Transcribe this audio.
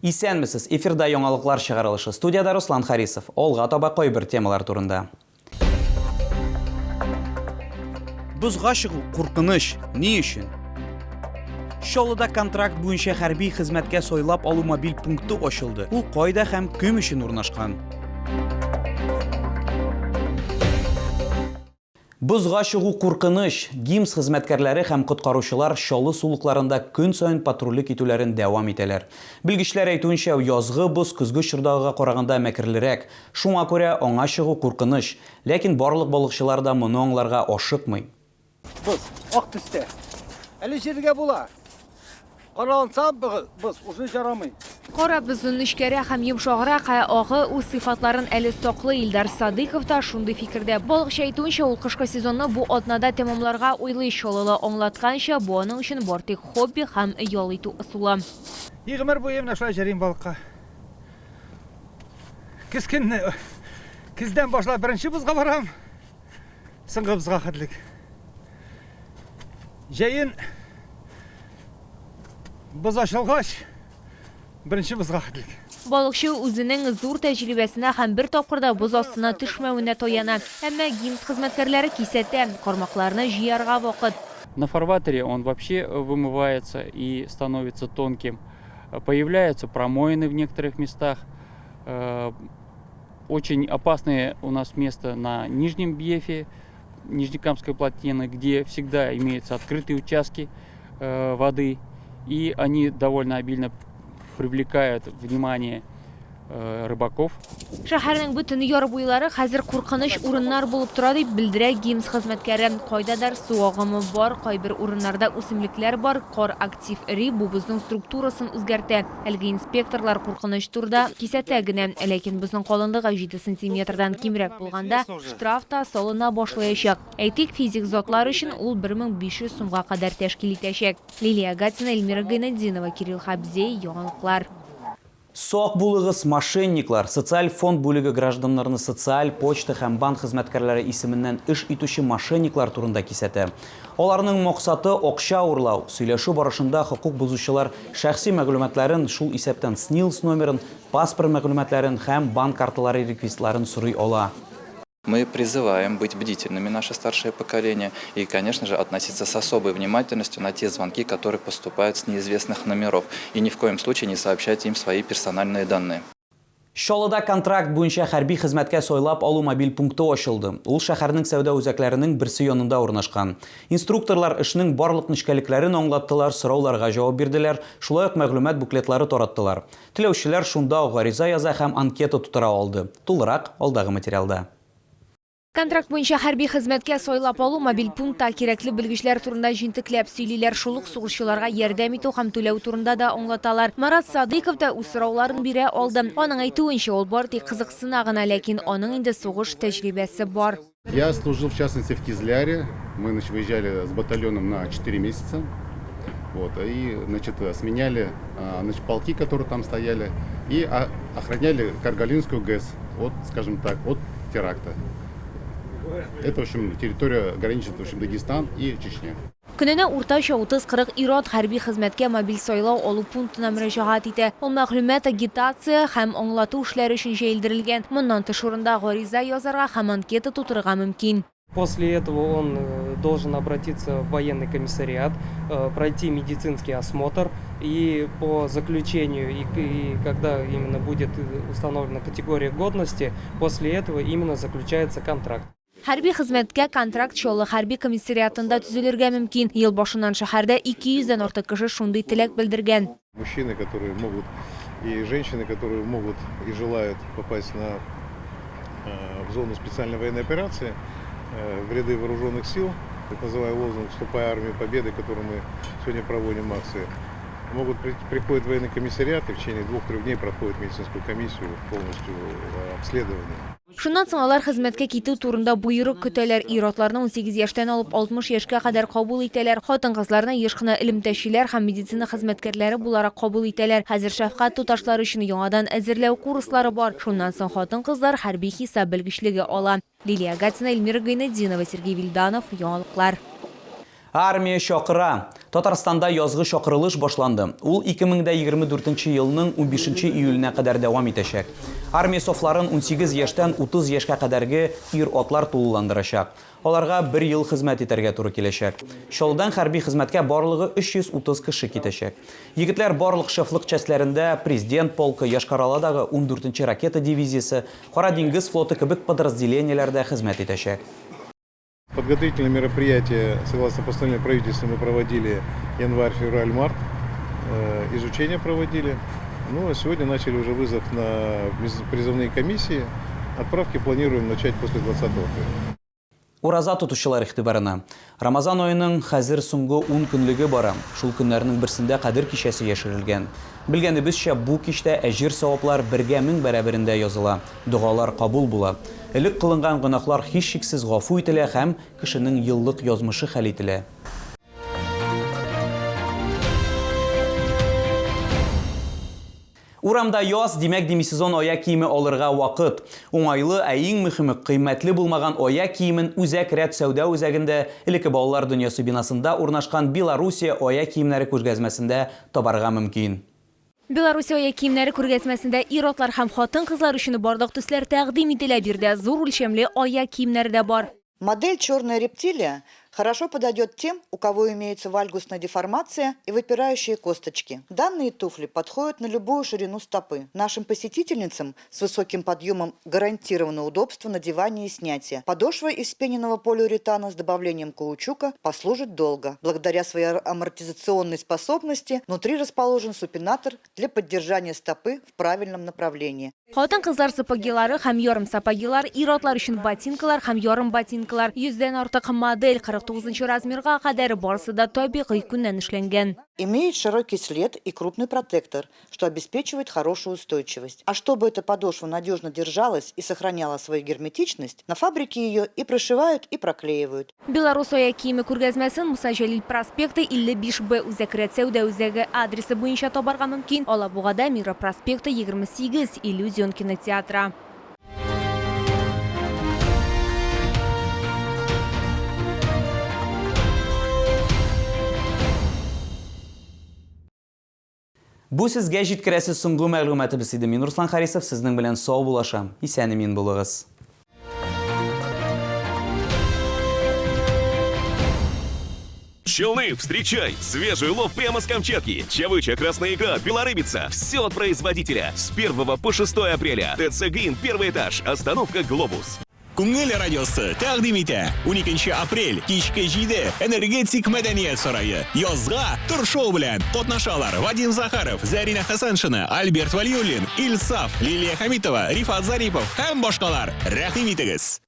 Исәнмесез, эфирда яңалыклар чыгарылышы. Студиядә Руслан Харисов. Алга таба кайбер темалар турында. Бозга чыгу куркыныч. Ни өчен? Чаллыда контракт буенча хәрби хезмәткә сайлап алу мобиль пункты ачылды. Ул кайда һәм кем өчен урнашкан? Бозга чыгу куркыныч! ГИМС хезмәткәрләре һәм коткаручылар Чаллы сулыкларында көн саен патрульлек итүләрен дәвам итәләр. Белгечләр әйтүенчә, язгы боз көзге чордагыга караганда мәкерлерәк. Шуңа күрә аңа чыгу куркыныч. Ләкин барлык балыкчылар да моны аңларга ашыкмый. Боз ак төстә. Әле җиргә була. Караланса боз уже җарамый. Кара бозы нечкәрәк һәм йомшаграк, ә агы үз сыйфатларын әле саклый. Илдар Садыйков та шундый фикердә. Балыкчы әйтүенчә, ул кышкы сезонны бу атнада тәмамларга уйлый. Чаллылы аңлатканча, бу аның өчен бар тик хобби һәм ял итү ысулы. И гомер буе менә шулай җөрим балыкка. Көз көнне, көздән башлап беренче бозга барам. Соңгы бозга хәтлек. Җәен боз ачылгач, беренче бозга хәтлек. Балыкчы үзенең зур тәҗрибәсенә һәм бер тапкыр да боз астына төшмәвенә таяна. Әмма ГИМС хезмәткәрләре кисәтә, кармакларны җыярга вакыт. На фарватере он вообще вымывается и становится тонким. Появляются промоины в некоторых местах. Очень опасное у нас место на нижнем бьефе Нижнекамской плотины, где всегда имеются открытые участки воды, и они довольно обильно привлекают внимание рыбаков. Шәһәрнең бөтен яр буйлары хәзер куркыныч урыннар булып тора, дип белдерә ГИМС хезмәткәре. Кайдадыр су агымы бар, кайбер урыннарда үсемлекләр бар, кар актив эри, бу бозның структурасын үзгәртә. Әлеге инспекторлар куркыныч турыда кисәтә генә. Ләкин бозның калынлыгы җиде сантиметрдан кимрәк булганда, штраф та салына башлаячак. Әйтик, физик затлар өчен ул 1500 сумга кадәр тәшкил итәчәк. Лилия Гатина, Эльмира Гайнетдинова, Кирилл Хабзей, Яңалыклар. Сак булыгыз, мошенниклар! Социаль фонд бүлеге гражданнарны социаль, почта һәм банк хезмәткәрләре исеменнән эш итүче мошенниклар турында кисәтә. Аларның максаты, акча урлау. Сөйләшү барышында хокук бозучылар шәхси мәгълүматларын, шул исәптән СНИЛС номерын, паспорт мәгълүматларын һәм банк карталары реквизитларын сорый ала. Мы призываем быть бдительными наше старшее поколение и, конечно же, относиться с особой внимательностью на те звонки, которые поступают с неизвестных номеров, и ни в коем случае не сообщать им свои персональные данные. Чаллыда контракт буенча хәрби хезмәткә сайлап алу мобиль пункты ачылды. Ул шәһәрнең сәүдә үзәкләренең берсе янында урнашкан. Инструкторлар эшнең барлык нечкәлекләрен аңлаттылар, сорауларга җавап бирделәр, шулай ук мәгълүмат буклетлары тараттылар. Теләүчеләр шунда ук гариза яза һәм анкета тутыра алды. Тулырак, алдагы материалда. Контракт буенча хәрби хезмәткә сайлап алу мобиль пунктта кирәкле белгечләр турында җентекләп сөйлиләр, шул ук сугышчыларга ярдәм итү һәм түләү турында да аңлаталар. Марат Садыйков та үз сорауларын бирә алды. Аның әйтүенчә, ул бары тик кызыксына гына, ләкин аның инде сугыш тәҗрибәсе бар. Я служил, в частности, в Кизляре. Мы, значит, выезжали с батальоном на 4 месяца. Вот, и, значит, сменяли, значит, полки, которые там стояли, и охраняли Каргалинскую ГЭС от, скажем так, от теракта. Это, в общем, территория граничит, в общем, Дагестан и Чечня. Көненә уртача 30-40 ир-ат хәрби хезмәткә мобиль сайлау алу пунктына мөрәҗәгать итә. Ул мәгълүмат, агитация һәм аңлату эшләре өчен җәелдерелгән. Моннан тыш урында гариза язарга һәм анкета тутырырга мөмкин. После этого он э, должен обратиться в военный комиссариат, э, пройти медицинский осмотр и по заключению, и, и когда именно будет установлена категория годности, после этого именно заключается контракт. Хәрби хезмәткә контракт Чаллы хәрби комиссариатында төзелергә мөмкин. Ел башыннан шәһәрдә 200 дән артык кеше шундый теләк белдергән. Мужчины, которые могут, и женщины, которые могут и желают попасть на, э, в зону специальной военной операции, э, в ряды вооруженных сил, так называемый лозунг «Вступай в армию победы», который мы сегодня проводим акции, могут приходят в военный комиссариат и в течение двух-трех дней проходят медицинскую комиссию полностью э, обследование. Шуннан соң алар хезмәткә китү турында боерык көтәләр. Ир-атларны 18 яшьтән алып 60 яшькә кадәр кабул итәләр. Хатын-кызларны еш кына элемтәчеләр һәм медицина хезмәткәрләре буларак кабул итәләр. Хәзер шәфкать туташлары өчен яңадан әзерләү курслары бар. Шуннан соң хатын-кызлар хәрби хисап белгечлеге ала. Лилия Гатина, Эльмира Гайнетдинова, Сергей Вильданов, Яңалыклар. Армия чакыра! Татарстанда язгы чакырылыш башланды. Ул 2024 елның унбишенче июленә кадәр дәвам итәчәк. Армия сафларын 18 яшьтән 30 яшькә кадәрге ир-атлар тулыландырачак. Аларга бер ел хезмәт итәргә туры киләчәк. Чаллыдан хәрби хезмәткә барлыгы 330 кеше китәчәк. Егетләр барлык шефлык частьләрендә, Президент полкы, Йошкар-Оладагы ундүртенче ракета дивизиясе, Кара диңгез флоты кебек подразделениеләрдә хезмәт итәчәк. Подготовительные мероприятия, согласно постановлению правительства, мы проводили январь, февраль, март. Э, изучение проводили. Ну, а сегодня начали уже вызов на призывные комиссии. Отправки планируем начать после 20 апреля. Ураза тотучылар игътибарына! Рамазан аеның хәзер соңгы ун көнлеге бара. Шул көннәрнең берсендә Кадер кичәсе яшерелгән. Белгәнебезчә, бу кичтә әҗер-саваплар бергә мең бәраберендә языла, догалар кабул була. Элек кылынган гөнаһлар һичшиксез гафу ителә һәм кешенең еллык язмышы хәл ителә. Урамда яз, димәк, демисезон аяк киеме алырга вакыт. Уңайлы, ә иң мөхиме, кыйммәтле булмаган аяк киемен Үзәк рәт сәүдә үзәгендә, элекке Балалар дөньясы бинасында урнашкан Белоруссия аяк киемнәре күргәзмәсендә табарга мөмкин. Белоруссия аяк киемнәре күргәзмәсендә ир-атлар һәм хатын-кызлар өчен барлык төсләр тәкъдим ителә. Биредә зур үлчәмле аяк киемнәре дә бар. Модель «Черная рептилия» хорошо подойдет тем, у кого имеется вальгусная деформация и выпирающие косточки. Данные туфли подходят на любую ширину стопы. Нашим посетительницам с высоким подъемом гарантировано удобство надевания и снятия. Подошва из пененного полиуретана с добавлением каучука послужит долго. Благодаря своей амортизационной способности внутри расположен супинатор для поддержания стопы в правильном направлении. Хатын-кызлар сапогилары һәм ярым сапогилар, ир-атлар өчен ботинкалар һәм ярым ботинкалар. Йөздән артык модель, 49 нчы размерга кадәр, барысы да табигый күннән эшләнгән. Имеет широкий след и крупный протектор, что обеспечивает хорошую устойчивость. А чтобы эта подошва надежно держалась и сохраняла свою герметичность, на фабрике ее и прошивают, и проклеивают. Белорус аяк киеме күргәзмәсен Муса Җәлил проспекты 55 Б Үзәк рәт сәүдә үзәге адресы буенча табарга мөмкин, Алабугада Мира проспекты 28, Иллюзион кинотеатры. Бу сезгә җиткерәсе соңгы мәгълүматыбыз иде. Мин Руслан Харисов сезнең белән сау булашам. Исән-имин булыгыз. Челны, встречай! Свежий улов прямо с Камчатки. Чавыча, красная икра, белорыбица. Все от производителя. С 1 по 6 апреля. ТЦ Грин, первый этаж. Остановка Глобус. Күңел радиосы тәкъдим итә. 12 апрель, кичке 7, Энергетик мәдәният сарае. Язга тор-шоу белән катнашалар Вадим Захаров, Зәринә Хәсәншина, Альберт Вәлиуллин, Илсаф, Лилия Хәмитова, Рифат Зарипов һәм башкалар. Рәхим итегез!